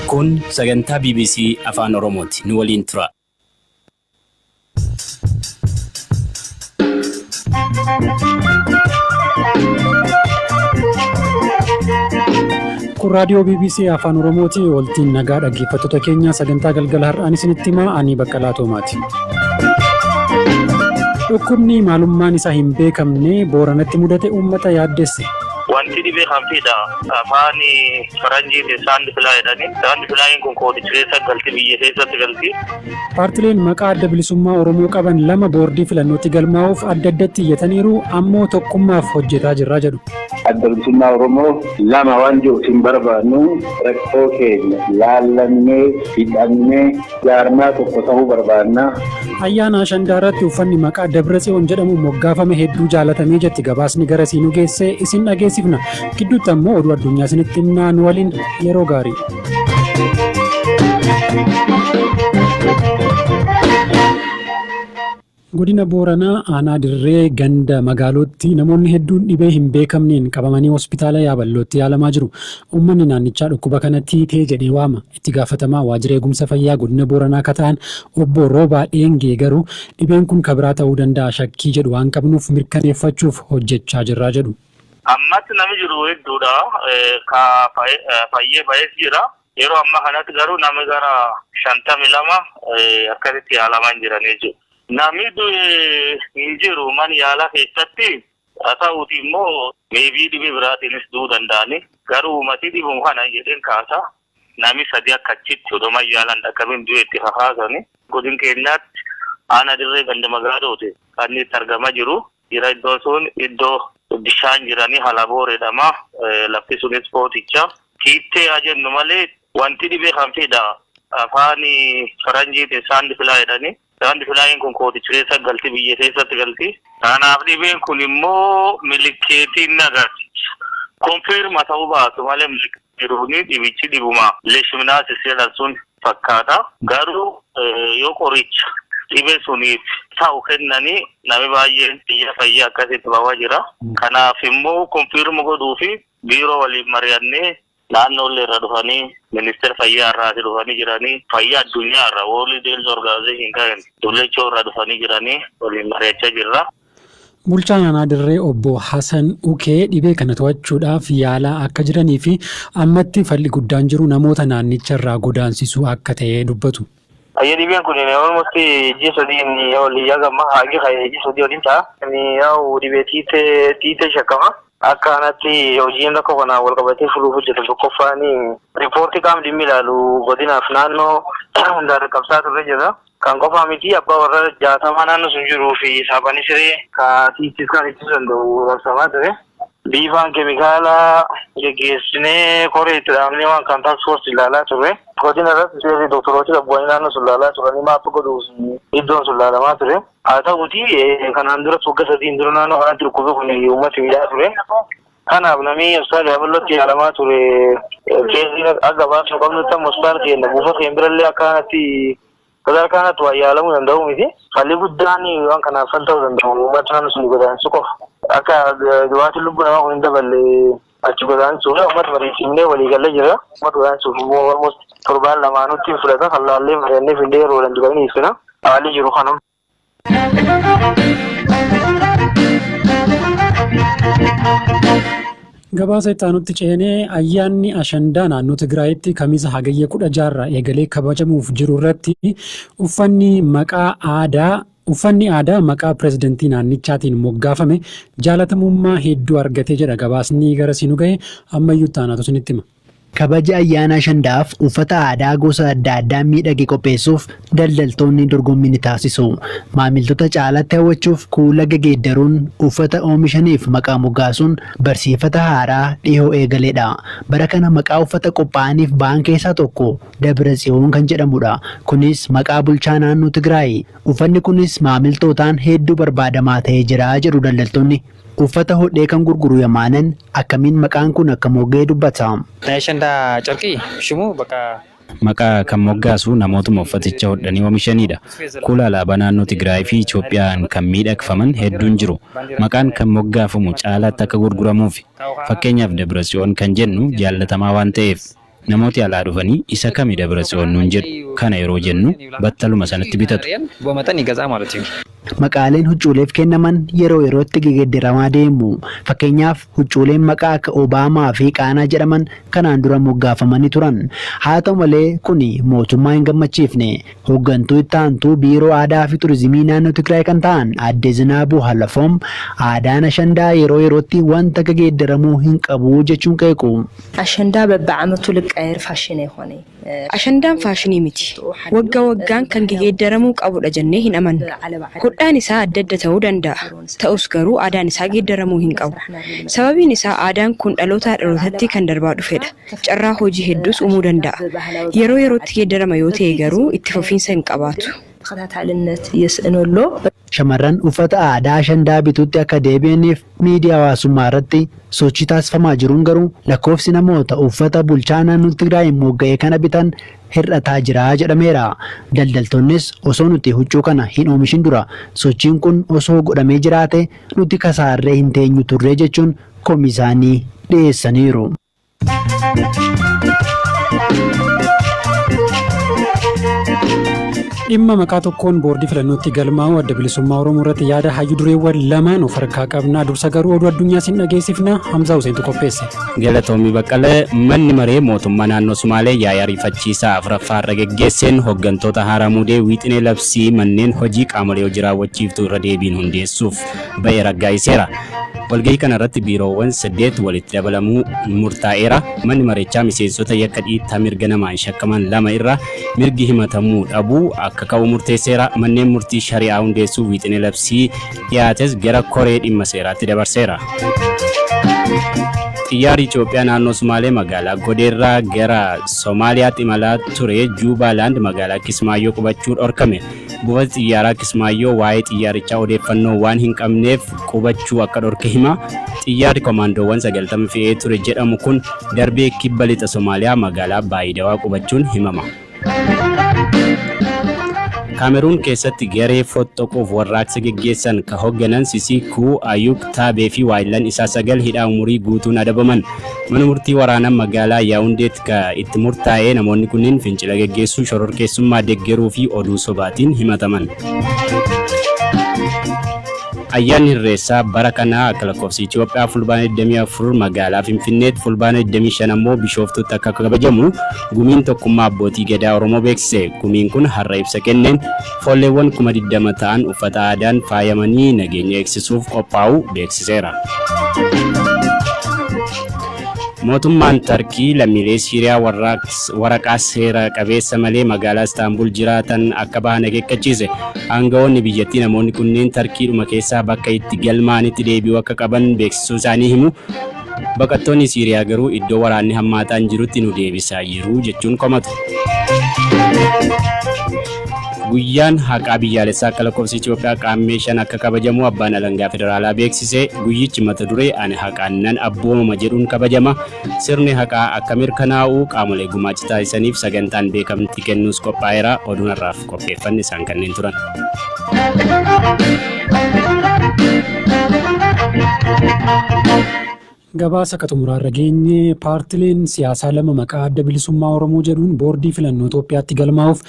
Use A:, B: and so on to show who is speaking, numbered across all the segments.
A: Kun sagantaa BBC Afaan Oromooti. Nu waliin tura.
B: Kun raadiyoo BBC Afaan Oromooti. Waltiin nagaa dhaggeeffattoota keenya sagantaa galgala har'aan isinitti himaa ani Baqqalaa Toomaati. Dhukkubni maalummaan isaa hin beekamne Booranatti mudate uummata yaaddesse.
C: Wanti dhibee kan fida afaan faranjiitiin sand fly jedhani. Sand flyin kun koodicha keessa galti biyya keessatti galti.
B: Paartileen maqaa adda bilisummaa Oromoo qaban lama boordii filannootti galmaa'uuf adda addatti iyyataniiru ammoo tokkummaaf hojjetaa jirra jedhu.
D: Adda bilisummaa Oromoo lama waan jiruuf hin barbaannu rakkoo keenya laallannee hidhannee jaarmaa tokko ta'uu barbaanna.
B: Ayyaana Ashandaa irratti uffanni maqaa Dabratsiyoon jedhamu moggaafame hedduu jaalatamee jetti gabaasni gara siinuu geesse isin dhageessifna. Gidduutti ammoo oduu addunyaa isinitti himnaa nu waliin yeroo gaarii. Godina Booranaa aanaa Dirree ganda magaalootti namoonni hedduun dhibee hin beekamneen qabamanii hospitaala Yaaballootti yaalamaa jiru. Uummanni naannichaa dhukkuba kana tiitee jedhee waama. Itti gaafatamaa waajjira eegumsa fayyaa godina Booranaa akka ta'an obbo Roobaa Dheengee garuu dhibeen kun kabiraa ta'uu danda'a shakkii jedhu waan qabnuuf mirkaneeffachuuf hojjechaa jirraa jedhu.
C: Ammatti nami jiru hedduudha. Ka fayyee ba'ees jira. Yeroo ammaa kanatti garuu nami gara 52 akkasitti yaalamaa hin jiran jechuudha. Namni du'e hin jiru mana yaalaa keessatti haa ta'uuti immoo meebii dhibee biraatiinis du'uu danda'ani. Garuu uummati dhibuma kana jedheen kaasa. Nami sadi akka achitti odoo mana yaalaan dhaqqabin du'e itti kakaasani. Godin keenyaatti aanaa dirree ganda magaalooti kan inni itti argamaa jiru. Jira iddoon sun iddoo bishaan jiranii halaboor jedhama. Lafti sunis kooticha. Tiittee haa jennu malee wanti dhibee kan fida afaan faranjiitiin sand fly jedhani. Sand flyin kun kooticha keessa galti biyya keessatti galti. Kanaaf dhibeen kun immoo milikeetiin ni agarsiisa. Konfirma ta'uu baatu malee jiruuni dhibichi dhibuma leishmaniasis jedhan sun fakkaata. Garuu yoo qoricha dhibee suniif ta'u kennanii nami baay'een biyya fayyaa akkasitti bawaa jira. Kanaaf immoo konfirma godhuu fi biiroo waliin mari'annee naannoollee irra dhufanii ministeera fayyaa irraati dhufanii jiranii fayyaa addunyaa irra World Health Organization kan WHO irraa dhufanii jiranii waliin mari'achaa jirra.
B: Bulchaan aanaa Dirree obbo Hasan Ukee dhibee kana to'achuudhaaf yaalaa akka jiranii fi ammatti falli guddaan jiru namoota naannicha irraa godaansisuu akka ta'e dubbatu.
C: Ayya dhibeen kun almost ji'a sadiin olii haga hagi ji'a sadii oliin ta'a. Yaa'u dhibee tiitee tiitee shakkama. Akka kanatti hojiin rakkoo kanaan wal qabatee furuuf hojjetu tokkoffaan riippoortii qaamni dhimmi ilaalu godinaaf naannoo hundaan qabsaa turre jira. Kan qofaa miti abbaa warra 60 naannoo sun jiruu fi saaphanii siree ka tiittis kan ittisuu danda'u rabsamaa ture. Biifaan keemikaala geggeessinee koree itti dhaabnee waan kan task force ilaalaa turre. Godina irratti seerri doktoroota bu'anii naannoo sun ilaalaa turanii maap godhuuf iddoon sun ilaalamaa ture. Haa ta'uti kanaan dura waggaa sadiin dura naannoo kanatti dhukkubni kun uummata miidhaa ture. Kanaaf namni hospitaala Yaaballootti yaalamaa ture keessiin akka baasuu qabnutti amma hospitaala keenya buufata keenya birallee akka kanatti sadarkaa kanatti waa yaalamuu danda'u miti. Falli guddaan waan kanaaf fal ta'uu danda'u uummata naannoo sun godaansuu qofa. Akka du'aatiin lubbuu namaa kun hin daballe achi godaansuuf uummata mariisiifnee walii gallee jira. Uummata godaansuuf immoo almost torbaan lamaanutti fudhata kan laallee mari'annee findee yeroo danda'u ibsina. Haalli jiru kanuma.
B: Gabaasa itti aanutti ceenee ayyaanni Ashandaa naannoo Tigraayitti Kamisa Hagayya 16 eegalee kabajamuuf jiru irratti uffanni maqaa aadaa uffanni aadaa maqaa pirezidantii naannichaatiin moggaafame jaalatamummaa hedduu argatee jedha gabaasni gara siinuu gahe ammayyuu itti aanaatu isinitti hima.
E: Kabaja ayyaana Ashandaaf uffata aadaa gosa adda addaa miidhage qopheessuuf daldaltoonni dorgommii ni taasisu. Maamiltoota caalatti hawwachuuf kuula gegeeddaruun uffata oomishaniif maqaa moggaasuun barsiifata haaraa dhihoo eegaledha. Bara kana maqaa uffata qophaa'aniif ba'an keessaa tokko Dabra Tsiyoon kan jedhamudha. Kunis maqaa bulchaa naannoo Tigraayi. Uffanni kunis maamiltootaan hedduu barbaadamaa ta'ee jira jedhu daldaltoonni. Uffata hodhee kan gurguru Yamaanan akkamiin maqaan kun akka mogga'e dubbata.
F: ናይ ጨርቂ ሽሙ በቃ
A: Maqaa kan moggaasu namootuma uffaticha hodhanii oomishanidha. Kuula alaabaa naannoo Tigraay fi Itoophiyaan kan miidhagfaman hedduun jiru. Maqaan kan moggaafamu caalaatti akka gurguramuufi. Fakkeenyaaf Dabratsiyoon kan jennu jaallatamaa waan ta'eef. Namooti alaa dhufanii isa kami Dabratsiyoon nuun jedhu. Kana yeroo jennu battaluma sanatti bitatu.
F: በመጠን ይገዛ ማለት እዩ።
E: Maqaaleen huccuuleef kennaman yeroo yerootti gegeddaramaa deemu. Fakkeenyaaf, huccuuleen maqaa akka Obaamaa fi Qaanaa jedhaman kanaan dura moggaafamanii turan. Haa ta'u malee, kuni mootummaa hin gammachiifne. Hooggantuu itti aantuu Biiroo Aadaa fi Turizimii naannoo Tigraay kan ta'an Aadde Zinaabuu Halafoom aadaan Ashandaa yeroo yerootti wanta geeddaramuu hin qabu jechuun qeequ.
G: ኣሸንዳ በብዓመቱ ልቃየር ፋሽን ኣይኮነ።
H: Ashandaan faashinii miti. Waggaa waggaan kan geeddaramuu qabudha jennee hin amannu. Hodhaan isaa adda adda ta'uu danda'a. Ta'us garuu aadaan isaa geeddaramuu hin qabu. Sababiin isaa aadaan kun dhalootaa dhalootatti kan darbaa dhufedha. Carraa hojii hedduus uumuu danda'a. Yeroo yerootti geeddarama yoo ta'e garuu itti fufiinsa hin qabaatu.
G: ተኸታታልነት የስእነሎ።
E: Shamarran uffata aadaa Ashandaa bituutti akka deebi'aniif miidiyaa hawaasummaa irratti sochii taasifamaa jiruun garuu lakkoofsi namoota uffata bulchaa naannoo Tigraay mogga'e kana bitan hir'ataa jira jedhameera. Daldaltoonnis osoo nuti huccuu kana hin oomishin dura sochiin kun osoo godhamee jiraate nuti kasaarree hin teenyu turree jechuun komii isaanii dhiyeessaniiru.
B: Dhimma maqaa tokkoon boordii filannootti galmaa'uu Adda Bilisummaa Oromoo irratti yaada hayyu dureewwan lamaan of harkaa qabna. Dursa garuu oduu addunyaa sin dhageessifna. Hamzaa Huseentu qopheesse.
A: Galatoomii Baqqalee. Manni maree mootummaa naannoo Sumaalee yaa'ii ariifachiisaa afuraffaa irra geggeesseen hooggantoota haaraa muudee wiixinee labsii manneen hojii qaamolee hojii raawwachiiftuu irra deebiin hundeessuuf ba'e raggaa'iseera. Walgahii kana irratti biiroowwan saddeet walitti dabalamuu murtaa'eera. Manni marechaa miseensota yakka dhiittaa mirga namaan shakkaman lama irra mirgi himatamuu dhabuu akka ka'u murteesseera. Manneen murtii shari'aa hundeessuu wiixinee labsii dhiyaates gara koree dhimma seeraatti dabarseera. Xiyyaarri Itoophiyaa naannoo Sumaalee magaalaa Godeerraa gara Somaaliyaatti imalaa ture Juubaaland magaalaa Kismaayyoo qubachuu dhorkame. Buufata xiyyaaraa Kismaayyoo waa'ee xiyyaarichaa odeeffannoo waan hin qabneef qubachuu akka dhorke hima. Xiyyaarri komaandoowwan 90 fe'ee ture jedhamu kun darbee kibba lixa Somaaliyaa magaalaa Baayidawaa qubachuun himama. Kaameruun keessatti garee fottoquuf warraaqsa geggeessan ka hoogganan Sisikuu Ayuk Taabee fi waayillan isaa sagal hidhaa umurii guutuun adabaman. Mana murtii waraanaa magaalaa Yaawundeetti ka itti murtaa'ee namoonni kunneen fincila geggeessuu, shororkeessummaa deeggaruu fi oduu sobaatiin himataman. Ayyaanni Irreessaa bara kanaa akka lakkoofsa Itoophiyaa Fulbaana 24 magaalaa Finfinneetti, Fulbaana 25 ammoo Bishooftutti akka kabajamu Gumiin Tokkummaa Abbootii Gadaa Oromoo beeksise. Gumiin kun har'a ibsa kenneen foolleewwan 20,000 ta'an uffata aadaan faayamanii nageenya eegsisuuf qophaa'uu beeksiseera. Mootummaan Tarkii lammiilee Siiriyaa waraqaa seera qabeessa malee magaalaa Istaanbul jiraatan akka bahan akeekkachiise. Aangawoonni biyyattii namoonni kunneen Tarkiidhuma keessaa bakka itti galmaanitti deebi'uu akka qaban beeksisuu isaanii himu. Baqattoonni Siiriyaa garuu iddoo waraanni hammaataan jirutti nu deebisaa jiru jechuun komatu. Guyyaan haqaa biyyaalessaa akka lakkoofsa Itoophiyaa Qaammee 5 akka kabajamu abbaan alangaa federaalaa beeksise. Guyyichi mata duree "Ani haqaan nan abboomama" jedhuun kabajama. Sirni haqaa akka mirkanaa'u qaamolee gumaacha taasisaniif sagantaan beekamtii kennuus qophaa'eera. Oduun har'aaf qopheeffanne isaan kanneen turan.
B: Gabaasa akka xumuraarra geenye, paartileen siyaasaa lama maqaa Adda Bilisummaa Oromoo jedhuun boordii filannoo Itoophiyaatti galmaa'uuf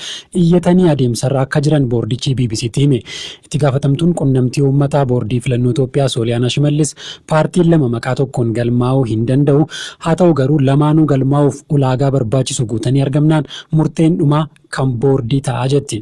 B: iyyatanii adeemsarra akka jiran boordichi BBCtti hime. Itti gaafatamtuun qunnamtii uummataa boordii filannoo Itoophiyaa Sooliyaanaa Shimallis paartiin lama maqaa tokkoon galmaa'uu hin danda'u. Haa ta'u garuu lamaanuu galmaa'uuf ulaagaa barbaachisu guutanii argamnaan murteen dhumaa kan boordii ta'a jetti.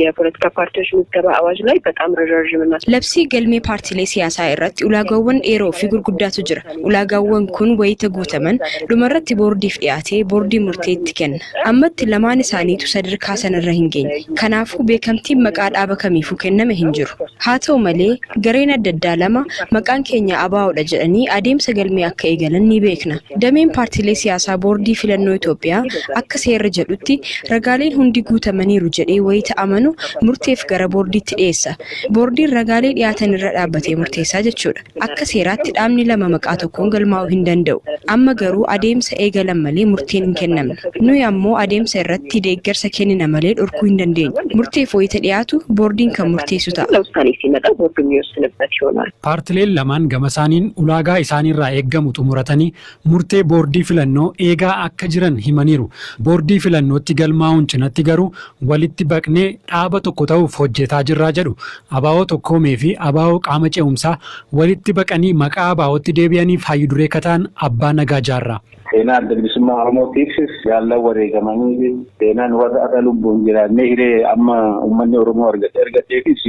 I: የፖለቲካ ፓርቲዎች ምዝገባ አዋጅ ላይ በጣም ረዣዥምና
H: Labsii galmee paartiilee siyaasaa irratti ulaagaawwan dheeroo fi gurguddaatu jira. Ulaagaawwan kun wayita guutaman dhumarratti boordiif dhiyaatee boordii murteetti kenna. Ammatti lamaan isaaniitu sadarkaa sanarra hin geenye. Kanaafuu beekamtiin maqaa dhaaba kamiifuu kenname hin jiru. Haa ta'u malee, gareen adda addaa lama maqaan keenya ABO'dha jedhanii adeemsa galmee akka eegalan ni beekna. Dameen paartiilee siyaasaa boordii filannoo Itoophiyaa akka seerri jedhutti ragaaleen hundi guutamaniiru jedhee wayita amanu amanu murteef gara boordiitti dhiyeessa. Boordiin ragaalee dhiyaatan irra dhaabbatee murteessaa jechuudha. Akka seeraatti dhaabni lama maqaa tokkoon galmaa'uu hin danda'u. Amma garuu adeemsa eegalan malee murteen hin kennamne. Nuyi ammoo adeemsa irratti deeggarsa kennina malee dhorkuu hin dandeenyu. Murteef wayita dhiyaatu boordiin kan murteessu ta'a.
I: ለውሳኔ ሲመጣ ቦርዱ የሚወስንበት ይሆናል።
B: Paartileen lamaan gama isaaniin ulaagaa isaaniirraa eeggamu xumuratanii murtee boordii filannoo eegaa akka jiran himaniiru. Boordii filannootti galmaa'uun cinatti garuu walitti baqnee dhaaba tokko ta'uuf hojjetaa jirraa jedhu. ABO Tokkoomee fi ABO qaama ce'umsaa walitti baqanii maqaa ABOtti deebi'aniif hayyu duree kataan Abbaa Nagaa Jaarraa.
D: Seenaa Adda Bilisummaa Oromootiifis jaallan wareegamanii, seenaan warra har'a lubbuun jiraannee hiree amma uummanni Oromoo argate argateefis,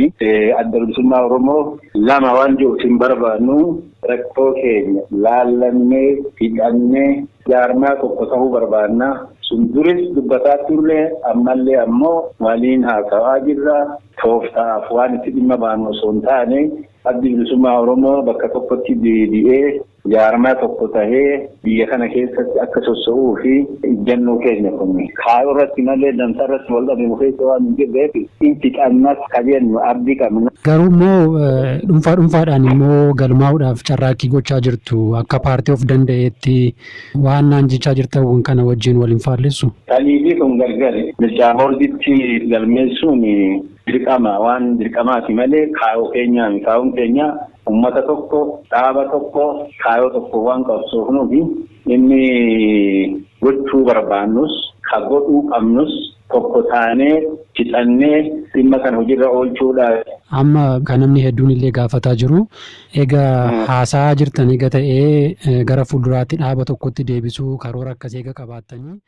D: Adda Bilisummaa Oromoo lama waan jiruuf hin barbaannu. Rakkoo keenya laallannee hidhannee jaarmaa tokko ta'uu barbaanna. Sun duris dubbataa turre, ammallee ammoo waliin haasawaa jirra. Tooftaaf waan itti dhimma baanu osoo hin taane, Addi Bilisummaa Oromoo bakka tokkotti deebi'ee jaarmaa tokko tahee biyya kana keessatti akka sossoo'uu fi ijjannoo keenya kun kaayoo irratti malee dantaa irratti wal dhabnu keessa waan hin jirreef inti qabnas ka jennu abdii qabna.
B: Garuu immoo dhuunfaa dhuunfaadhaan immoo galmaa'uudhaaf carraaqqii gochaa jirtu, akka paartii of danda'eetti waan naan jechaa jirtan kana wajjin wal hin faallessu.
D: Kaniifi kun gargari. Mircaa boordiitti galmeessuun dirqama, waan dirqamaati malee kaayoo keenyaami. Kaayoon keenya uummata tokko, dhaaba tokko, kaayoo tokko waan qabsoofnuufi inni gochuu barbaannus ka godhuu qabnus tokko taanee fixannee dhimma kana hojiirra oolchuudha.
B: Amma kan namni hedduun illee gaafataa jiru, egaa haasaa jirtan eega ta'ee, gara fuulduraatti dhaaba tokkotti deebisuu karoora akkasii eega qabaattanii.